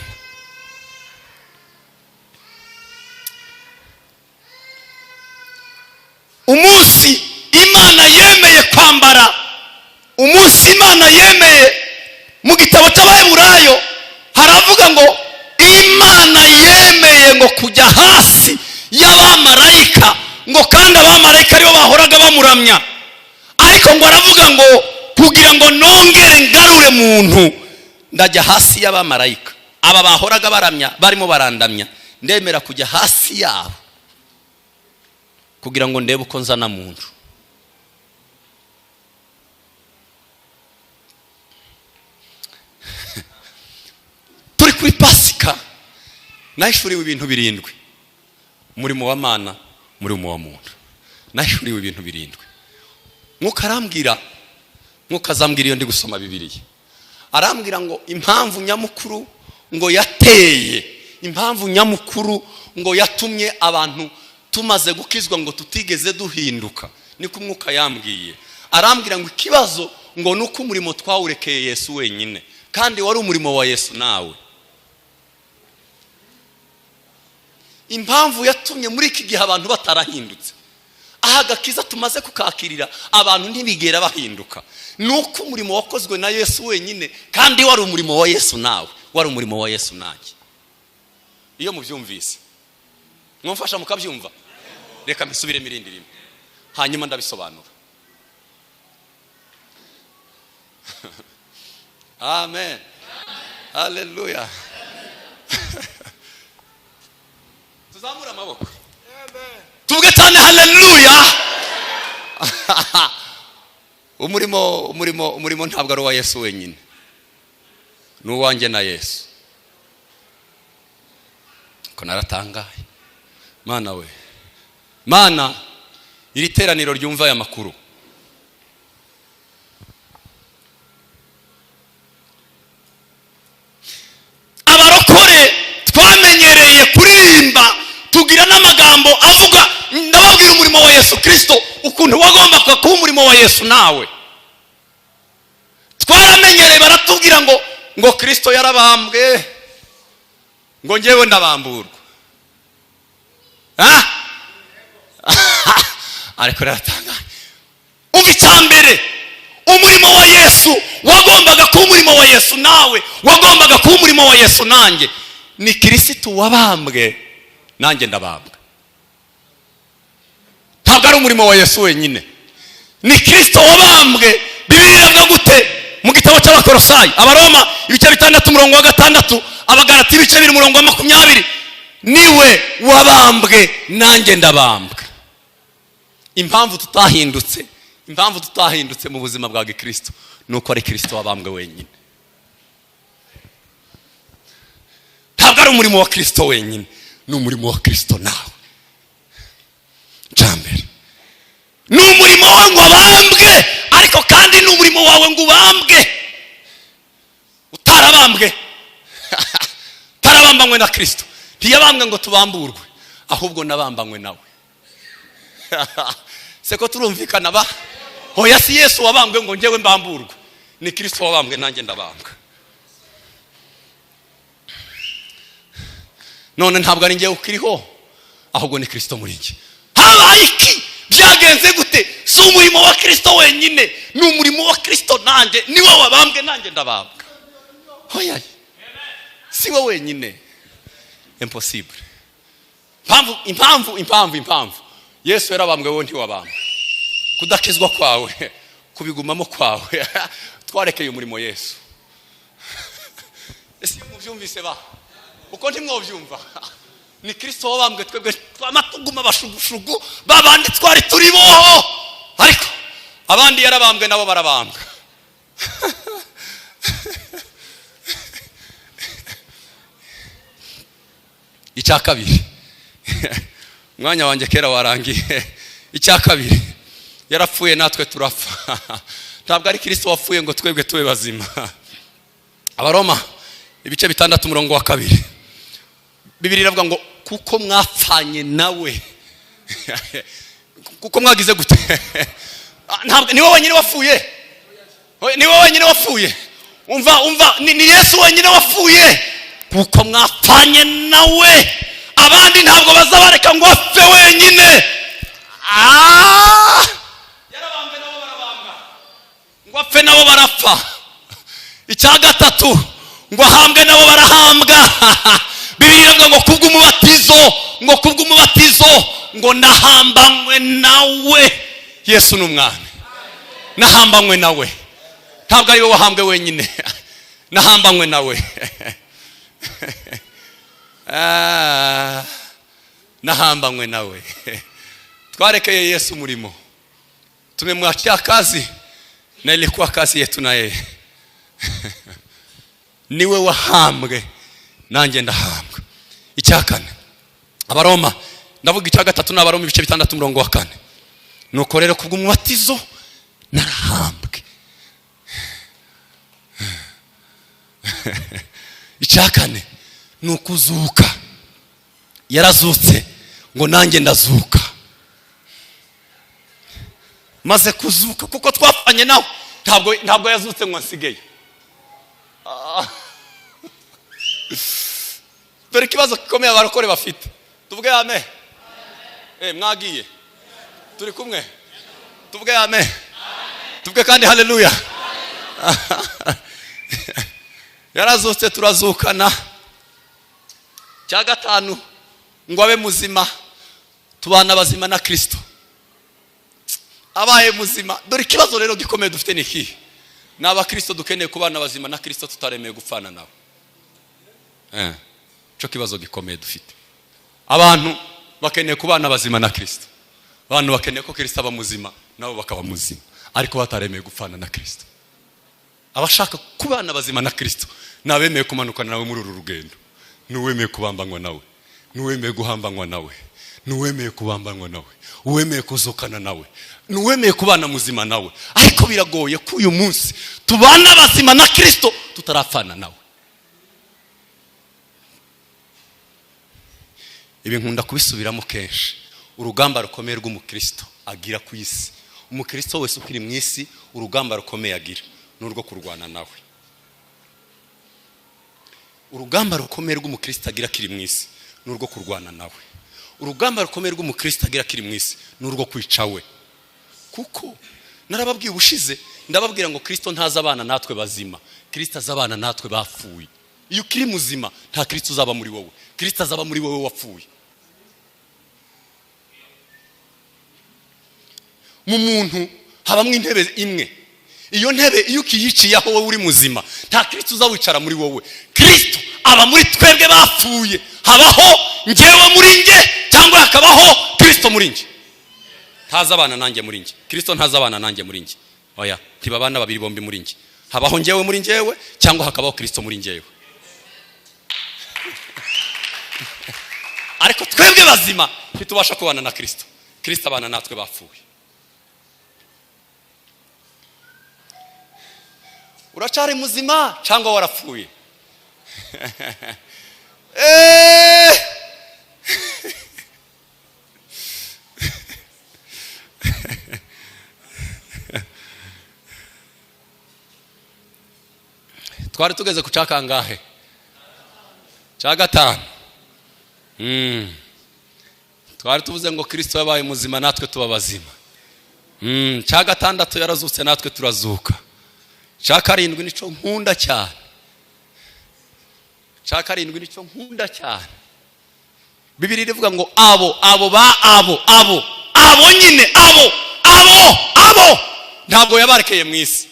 Umunsi Imana yemeye kwambara, umunsi Imana yemeye, mu gitabo cy'Abaheburayo haravuga ngo Imana yemeye ngo kujya hasi y'abamarayika, ngo kandi abamarayika aribo bahoraga bamuramya, ariko ngo aravuga ngo kugira ngo nongere ngarure muntu ndajya hasi y'abamarayika. Aba bahoraga baramya barimo barandamya, ndemera kujya hasi yabo kugira ngo ndebe uko nzana muntu. Turi kuri Pasika nahishuriwe ibintu 7. Umurimo wa Mana, umurimo wa muntu. Nahishuriwe ibintu 7. Mwuka arambwira, Mwuka azambwira iyo ndi gusoma Bibiliya, arambwira ngo impamvu nyamukuru ngo yateye, impamvu nyamukuru ngo yatumye abantu tumaze gukizwa ngo tutigeze duhinduka, niko Umwuka yambwiye. Arambwira ngo ikibazo ngo nuko umurimo twawurekeye Yesu wenyine, kandi wari umurimo wa Yesu nawe. Impamvu yatumye muri iki gihe abantu batarahindutse, aha gakiza tumaze kukakirira abantu ntibigera bahinduka, nuko umurimo wakozwe na Yesu wenyine, kandi wari umurimo wa Yesu nawe, wari umurimo wa Yesu nanjye. Iyo mubyumvise mwamfasha mukabyumva, reka mbisubiremo irindi rimwe hanyuma ndabisobanura. Amen, haleluya. Tuzamura amaboko tuvuge cyane haleluya. Umurimo ntabwo ari uwa Yesu wenyine, ni uwanjye na Yesu. Ko naratangaye Mana we, Mana, iri teraniro ryumva aya makuru. Abarokore twamenyereye kuririmba tugira n'amagambo avuga, ndababwira umurimo wa Yesu Kristo ukuntu wagomba kuba umurimo wa Yesu nawe. Twaramenyereye baratubwira ngo Kristo yarabambwe, ngo njyewe ndabamburwa. Ariko raratangaye. Umva icyambere, umurimo wa Yesu wagombaga kuba umurimo wa Yesu nawe, wagombaga kuba umurimo wa Yesu nanjye. Ni Kristo wabambwe nanjye ndabambwa. Ntabwo ari umurimo wa Yesu wenyine, ni Kristo wabambwe. Bibiliya iravuga gute mu gitabo cy'Abakolosayi, Abaroma ibice 6 umurongo wa 6, Abagalati ibice 2 umurongo wa 20, niwe wabambwe nanjye ndabambwa. Impamvu tutahindutse, impamvu tutahindutse mu buzima bwa Gikristo nuko ari Kristo wabambwe wenyine. Ntabwo ari umurimo wa Kristo wenyine, ni umurimo wa Kristo nawe. Cyambere ni umurimo wawe ngo abambwe, ariko kandi ni umurimo wawe ngo ubambwe. Utarabambwe, utarabambanywe na Kristo, ntiyabambwe ngo tubamburwe, ahubwo nabambanywe nawe. Seko turumvikana ba? Hoya si Yesu wabambwe ngo njyewe mbamburwe, ni Kristo wabambwe nanjye ndabambwa. None ntabwo ari njyewe ukiriho, ahubwo ni Kristo muri njye. Habaye iki? Byagenze gute? Si umurimo wa Kristo wenyine, ni umurimo wa Kristo nanjye. Niwe wabambwe, nanjye ndabambwa. Oya, si we wenyine, impossible. Impamvu, impamvu, impamvu, impamvu Yesu yarabambwe, wowe ntiwabambwe. Kudakizwa kwawe, kubigumamo kwawe, twarekeye umurimo Yesu. Ese iyo mubyumvise ba uko ntimwobyumva? Ni Kristo wabambwe, twebwe twama tuguma abashugushugu babandi twari turi boho, ariko abandi yarabambwe nabo barabambwa. Icya kabiri, umwanya wanjye kera warangiye. Icya kabiri, yarapfuye natwe turapfa. Ntabwo ari Kristo wapfuye ngo twebwe tube bazima. Abaroma ibice 6 umurongo wa 2, Bibiliya iravuga ngo kuko mwapfanye nawe. Kuko mwagize gute? Ntabwo niwe wenyine wapfuye, niwe wenyine wapfuye. Umva, umva, ni Yesu wenyine wapfuye. Kuko mwapfanye nawe, abandi ntabwo bazabareka ngo apfe wenyine. Yarabambwe nabo barabambwa, ngo apfe nabo barapfa. Icya gatatu, ngo ahambwe nabo barahambwa. Bibiliya iravuga ngo kubw'umubatizo, ngo kubw'umubatizo, ngo nahambanywe nawe. Yesu ni umwami, nahambanywe nawe. Ntabwo ari we wahambwe wenyine, nahambanywe nawe. Nahambanywe nawe. Twarekeye Yesu umurimo, tumemwachia kazi, na ilikuwa kazi yetu na yeye. Niwe wahambwe, nanjye ndahambwa. Icya kane, Abaroma, ndavuga icya gatatu ni Abaroma ibice 6 umurongo wa 4. Nuko rero kubw'umubatizo narahambwe. Icya kane ni ukuzuka. Yarazutse ngo nanjye ndazuka. Maze kuzuka, kuko twapfanye nawe, ntabwo yazutse ngo nsigeyo. Dore ikibazo gikomeye abarokore bafite. Tuvuge amen. Mwagiye, turi kumwe. Tuvuge amen. Tuvuge kandi haleluya. Yarazutse turazukana. Cya gatanu, ngo abe muzima, tubana bazima na Kristo. Abaye muzima. Dore ikibazo rero gikomeye dufite ni iki? Ni abakristo dukeneye kubana bazima na Kristo, tutaremeye gupfana nawe. Cyo kibazo gikomeye dufite. Abantu bakeneye kubana bazima na Kristo. Abantu bakeneye ko Kristo aba muzima nabo bakaba muzima, ariko bataremeye gupfana na Kristo. Abashaka kubana bazima na Kristo nabemeye kumanukana nawe muri uru rugendo. Nuwemeye kubambanywa nawe, nuwemeye guhambanywa nawe, nuwemeye kubambanywa nawe, uwemeye kuzukana nawe, nuwemeye kubana muzima nawe. Ariko biragoye ko uyu munsi tubana bazima na Kristo tutarapfana nawe. Ibi nkunda kubisubiramo kenshi. Urugamba rukomeye rw'umukristo agira ku isi, umukristo wese ukiri mu isi, urugamba rukomeye agira ni urwo kurwana nawe. Urugamba rukomeye rw'umukristo agira akiri mu isi ni urwo kurwana nawe. Urugamba rukomeye rw'umukristo agira akiri mu isi ni urwo kwica we. Kuko narababwiye ubushize, ndababwira ngo Kristo ntaza abana natwe bazima, Kristo azabana natwe bapfuye. Iyo ukiri muzima nta Kristo uzaba muri wowe, Kristo azaba muri wowe wapfuye. Mu muntu habamwe intebe imwe, iyo ntebe iyo ukiyiciye aho wowe uri muzima nta Kristo uzawicara muri wowe. Kristo aba muri twebwe bapfuye. Habaho njyewe muri nge, cyangwa hakabaho Kristo muri nge. Ntazabana nanjye muri nge, Kristo ntazabana nanjye muri nge. Oya, ntibabana babiri bombi muri nge. Habaho njyewe muri njyewe, cyangwa hakabaho Kristo muri njyewe. Ariko twebwe bazima ntitubasha kubana na Kristo. Kristo abana natwe bapfuye. Uracari muzima cyangwa warapfuye? Twari tugeze ku cyakangahe? Cya gatanu. Twari tuvuze ngo Kristo yabaye muzima natwe tuba bazima. Cya gatandatu yarazutse natwe turazuka. Cya karindwi nico nkunda cyane. Cya karindwi nico nkunda cyane. Bibiri rivuga ngo abo abo ba abo abo abo nyine abo abo abo ntabwo yabarekeye mu isi.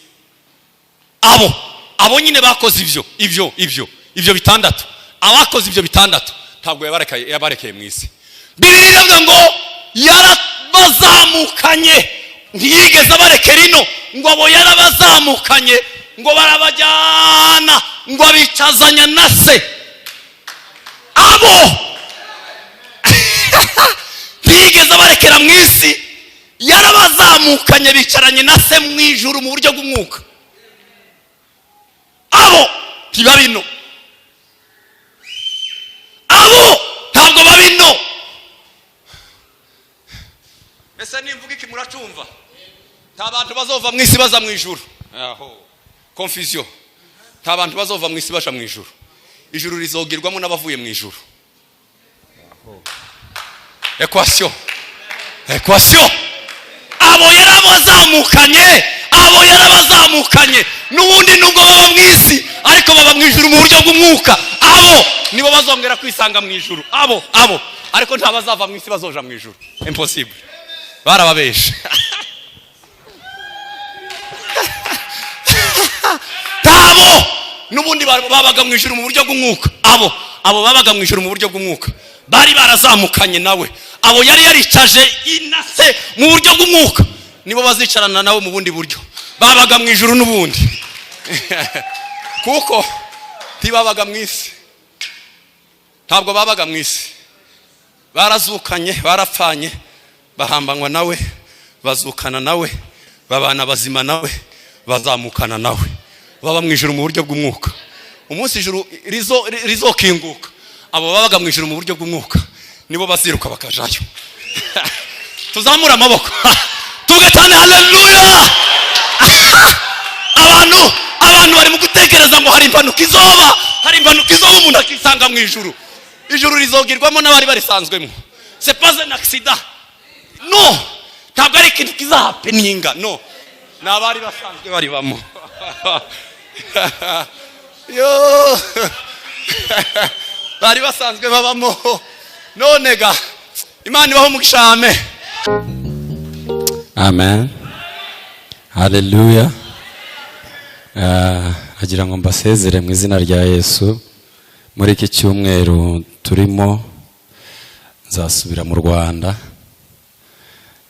Abo abo nyine bakoze ibyo ibyo ibyo ibyo bitandatu, abakoze ibyo bitandatu ntabwo yabarekeye mu isi. Bibiri iravuga ngo yarabazamukanye, ntiyigeze abarekera ino, ngo abo yarabazamukanye, ngo barabajyana, ngo abicazanya na se. Abo ntiyigeze abarekera mu isi, yarabazamukanye, bicaranye na se mu ijuru mu buryo bw'umwuka. Abo ntibabino, abo ntabwo babino. Ese nimvuga iki muracumva? Nta bantu bazova mu isi baza mu ijuru. Aho confusion. Nta bantu bazova mu isi baja mu ijuru. Ijuru rizogirwamo n'abavuye mu ijuru. Equation, equation. Abo yarabazamukanye, abo yarabazamukanye n'ubundi nubwo baba mu isi ariko baba mu ijuru mu buryo bw'umwuka. Abo nibo bazongera kwisanga mu ijuru. Abo abo ariko nta bazava mu isi bazoja mu ijuru. Impossible. Barababeshe. Abo n'ubundi babaga mu ijuru mu buryo bw'umwuka. Abo abo babaga mu ijuru mu buryo bw'umwuka bari barazamukanye nawe. Abo yari yaricaje inase mu buryo bw'umwuka nibo bazicarana nawe mu bundi buryo. Babaga mu ijuru n'ubundi kuko ntibabaga mu isi, ntabwo babaga mu isi. Barazukanye, barapfanye, bahambanywa nawe, bazukana nawe, babana bazima nawe, bazamukana nawe, baba mu ijuru mu buryo bw'umwuka. Umunsi ijuru rizokinguka, abo babaga mu ijuru mu buryo bw'umwuka nibo baziruka bakajayo. Tuzamura amaboko tuvuge cyane haleluya. Abantu bari mu gutekereza ngo hari impanuka izoba, hari impanuka izoba umuntu akisanga mu ijuru. Ijuru rizogirwamo n'abari barisanzwemo. C'est pas un accident. No, ntabwo ari ikintu kizahapeninga. No, ni abari basanzwe baribamo. Yo, bari basanzwe babamo. None ga Imana ibaho umugisha. Amen. Amen. Haleluya. Agira ngo mbasezere mu izina rya Yesu. Muri iki cyumweru turimo nzasubira mu Rwanda.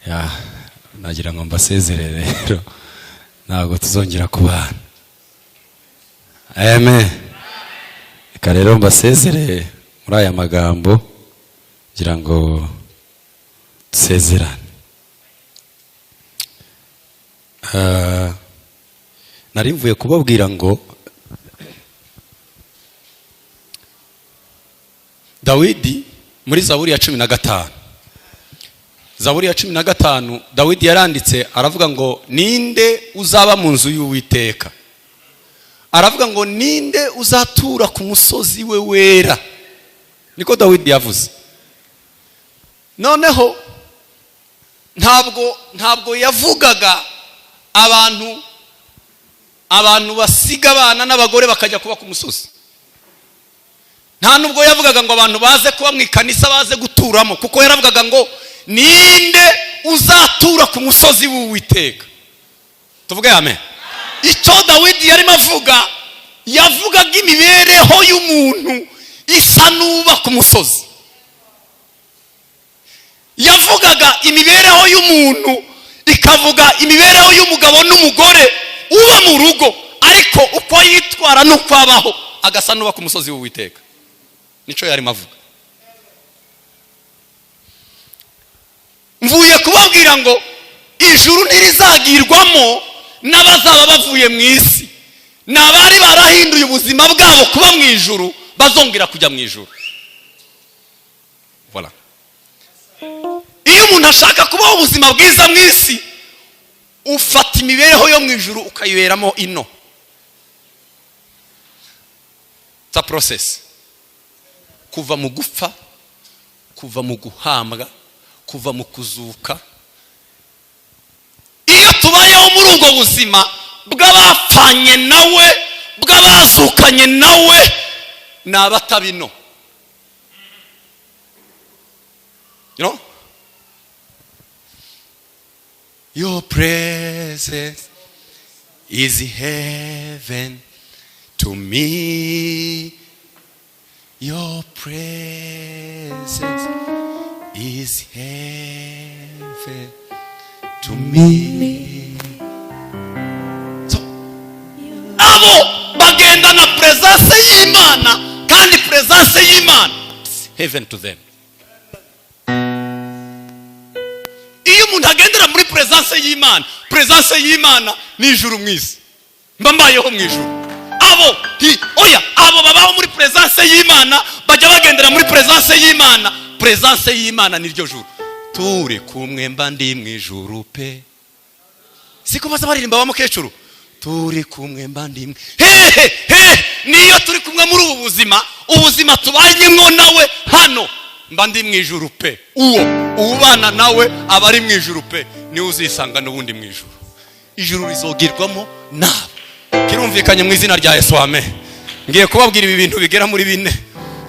Ya, nagira ngo mbasezere rero, ntabwo tuzongera kubana. Amen. Reka rero mbasezere muri aya magambo kugira ngo dusezerane. Nari mvuye kubabwira ngo Dawidi muri Zaburi ya 15, Zaburi ya 15, Dawidi yaranditse aravuga ngo ninde uzaba mu nzu y'Uwiteka? Aravuga ngo ninde uzatura ku musozi we wera? Niko Dawidi yavuze. Noneho ntabwo yavugaga abantu basiga abana n'abagore bakajya kuba ku musozi. Nta nubwo yavugaga ngo abantu baze kuba mu ikanisa baze guturamo, kuko yaravugaga ngo ninde uzatura ku musozi w'Uwiteka? Tuvuge amen. Icyo Dawidi yarimo avuga, yavugaga imibereho y'umuntu isa n'uba ku musozi. Yavugaga imibereho y'umuntu, ikavuga imibereho y'umugabo n'umugore uba mu rugo, ariko uko yitwara n'uko abaho agasa n'uba ku musozi w'Uwiteka. Nico yarimo avuga. Mvuye kubabwira ngo ijuru ntirizagirwamo n'abazaba bavuye mu isi, ni abari barahinduye ubuzima bwabo kuba mu ijuru bazongera kujya mu ijuru. Voilà. Iyo umuntu ashaka kubaho ubuzima bwiza mu isi, ufata imibereho yo mu ijuru ukayiberamo ino. It's a process. Kuva mu gupfa Kuva mu guhambwa, kuva mu kuzuka. Iyo tubayeho muri ubwo buzima bw'abapfanye nawe, bw'abazukanye nawe, ni abatabino. You know? Your presence is heaven to me. Your presence is heaven to me. So, abo bagendana presence y'Imana, kandi presence y'Imana is heaven to them. Iyo umuntu agendera muri presence y'Imana, presence y'Imana ni ijuru mu isi. Mba mbayeho mu ijuru. Abo oya, abo babaho muri presence y'Imana, bajya bagendera muri presence y'Imana. Presence y'Imana ni ryo juru. Turi kumwe mba ndi mu ijuru pe. Siko baza baririmba ba mukecuru, turi kumwe mba ndi mwe. Hehe he, niyo turi kumwe muri ubu buzima, ubuzima tubanyemo nawe hano, mba ndi mu ijuru pe. Uwo ubana nawe aba ari mu ijuru pe, niwe uzisanga n'ubundi mu ijuru. Ijuru rizogirwamo nabo. Kirumvikanye mu izina rya Yesu, amen. Ngiye kubabwira ibi bintu bigera muri bine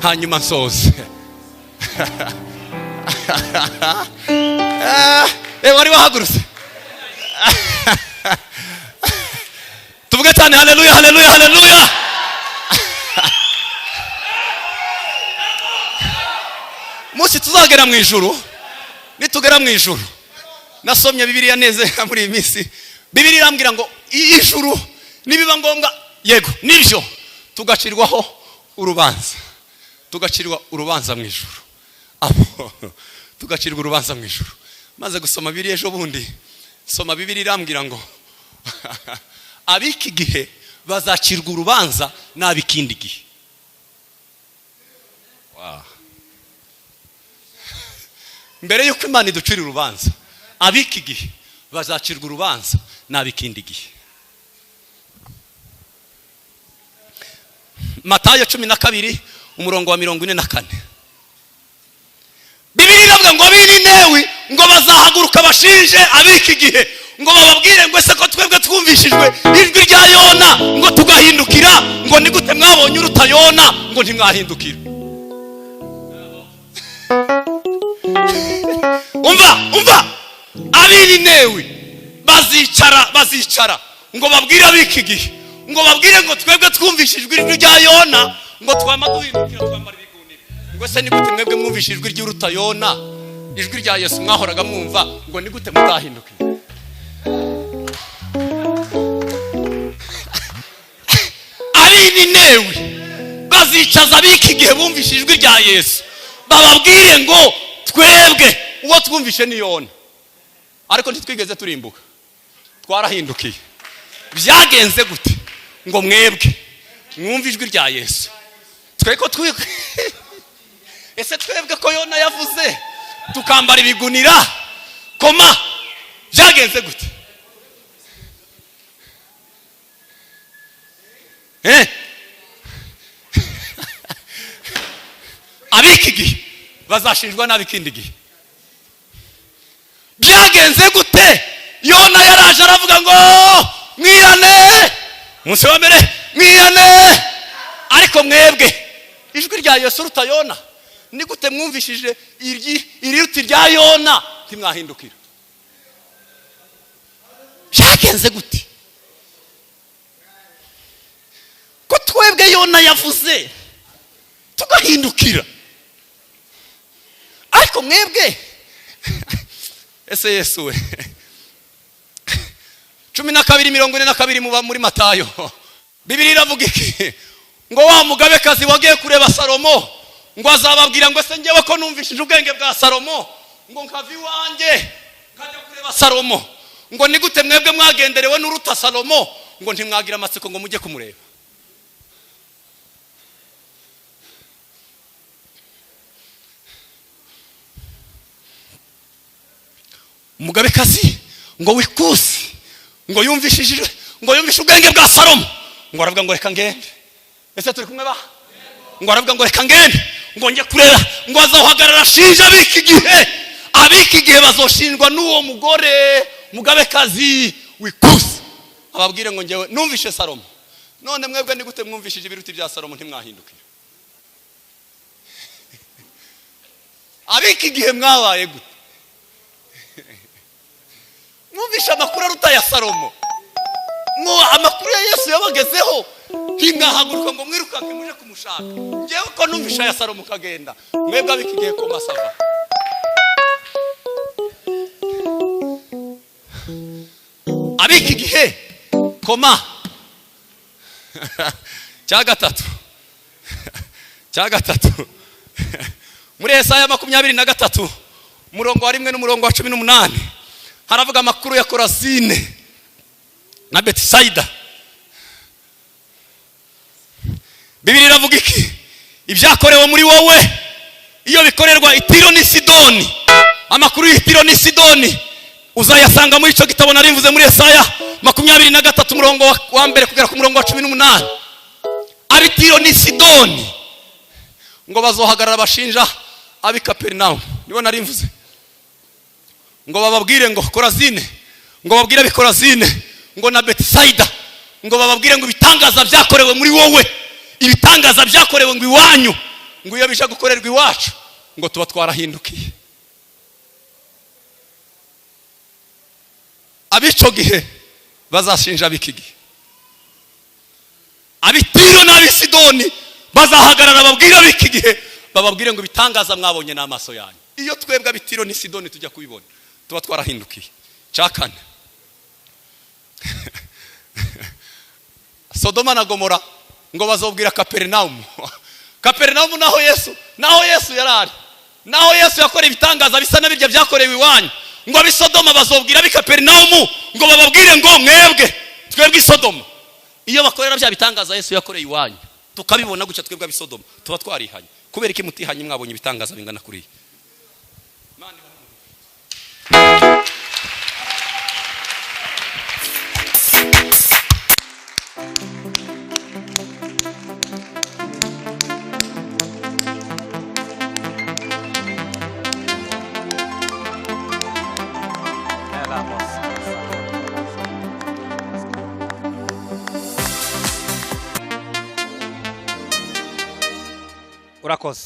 hanyuma nsoze. Wari wahagurutse. Tuvuge cyane haleluya, haleluya, haleluya. Munsi tuzagera mu ijuru, nitugera mu ijuru. Nasomye Bibiliya neza muri iyi minsi. Bibiliya irambwira ngo ijuru nibiba ngombwa, yego nibyo, tugacirwaho urubanza. Tugacirwa urubanza mu ijuru. Abo tugacirwa urubanza mu ijuru. Maze gusoma Bibiliya ejo bundi, soma Bibiliya irambwira ngo abiki gihe bazacirwa urubanza n'abikindi gihe. Wow. Mbere yuko Imana iducira urubanza, abiki gihe bazacirwa urubanza n'abikindi gihe. Matayo 12 umurongo wa 44. Bibiliya iravuga ngo b'Ininewi ngo bazahaguruka bashinje abiki gihe, ngo bababwire ngo ese ko twebwe twumvishijwe ijwi rya Yona ngo tugahindukira, ngo ni gute mwabonye uruta Yona ngo ntimwahindukira. Umva, umva, ab'Ininewi bazicara ngo babwire abiki gihe, ngo babwire ngo twebwe twumvishijwe ijwi rya Yona ngo twama duhindukira twambara ibigunira. Ngo se ni gute mwebwe mwumvishijwe ijwi ry'uruta Yona, ijwi rya Yesu mwahoraga mwumva, ngo ni gute mutahindukira? Ab'Ininewi bazicaza abiki gihe bumvishijwe ijwi rya Yesu, bababwire ngo twebwe uwo twumvishe ni Yona, ariko ntitwigeze turimbuka, twarahindukiye. Byagenze gute ngo mwebwe mwumve ijwi rya Yesu? Tweko ese twebwe ko Yona yavuze tukambara ibigunira koma, byagenze gute? Abiki gihe bazashinjwa n'abikindi gihe. Byagenze gute? Yona yaraje aravuga ngo mwihane, umunsi wa mbere mwihane, ariko mwebwe ijwi rya Yesu ruta Yona, ni gute mwumvishije iriruta rya Yona ntimwahindukira? Byagenze gute ko twebwe Yona yavuze tugahindukira, ariko mwebwe? Ese Yesu we 12:42 muba muri Matayo, Bibiliya iravuga iki? Ngo wa mugabekazi wagiye kureba Salomo, ngo azababwira ngo ese njyewe ko numvishije ubwenge bwa Salomo, ngo nkava iwanjye nkajya kureba Salomo, ngo ni gute mwebwe mwagenderewe n'uruta Salomo, ngo ntimwagira amatsiko ngo mujye kumureba? Umugabekazi ngo wikusi, ngo yumvishije, ngo yumvishe ubwenge bwa Salomo, ngo aravuga ngo reka ngende. Ese turi kumwe ba? Ngo aravuga ngo reka ngende, Ngo njye kurera, ngo azohagarara ashinja ab'iki gihe. Ab'iki gihe bazoshinjwa n'uwo mugore mugabekazi wikusi, ababwire ngo njyewe numvishe Salomo, none mwebwe ni gute mwumvishije ibiruti bya Salomo ntimwahindukira? Ab'iki gihe mwabaye gute? Mwumvishe amakuru aruta ya Salomo, amakuru ya Yesu yabagezeho, ntimwahaguruka ngo mwirukanke muje kumushaka. Njyewe ko numvisha ya Salomo kagenda, mwebwe ab'iki gihe ko masava. Ab'iki gihe koma. Cya gatatu muri Yesaya 23 umurongo wa 1 n'umurongo wa 18 haravuga amakuru ya Korazine na Betisaida. Bibiliya iravuga iki? Ibyakorewe muri wowe iyo bikorerwa i Tiro n'i Sidoni. Amakuru y'i Tiro n'i Sidoni uzayasanga muri icyo gitabo narimvuze muri Yesaya 23 umurongo wa 1 kugera ku murongo wa 18. Ab'i Tiro n'i Sidoni ngo bazohagarara bashinja ab'i Kaperinawumu, nibo narimvuze, ngo bababwire ngo Korazine, ngo babwire ab'i Korazine ngo na Betisaida, ngo bababwire ngo ibitangaza byakorewe muri wowe, ibitangaza byakorewe ngo iwanyu, ngo iyo bija gukorerwa iwacu ngo tuba twarahindukiye. Abico gihe bazashinja ab'iki gihe. Ab'i Tiro n'ab'i Sidoni bazahagarara babwira ab'iki gihe, bababwire ngo ibitangaza mwabonye n'amaso yanyu. Iyo twebwe ab'i Tiro n'i Sidoni tujya kubibona tuba twarahindukiye. Cya kane, Sodoma na Gomora ngo bazobwira Kaperinawumu. Kaperinawumu naho Yesu yarari, naho Yesu yakoreye ibitangaza bisa na birya byakorewe iwanyu. Ngo ab'i Sodoma bazobwira ab'i Kaperinawumu ngo bababwire ngo mwebwe twebwe i Sodoma iyo bakorera bya bitangaza Yesu yakoreye iwanyu tukabibona gutya, twebwe ab'i Sodoma tuba twarihanye. Kubera iki mutihanye mwabonye ibitangaza bingana kuriya? Urakoze.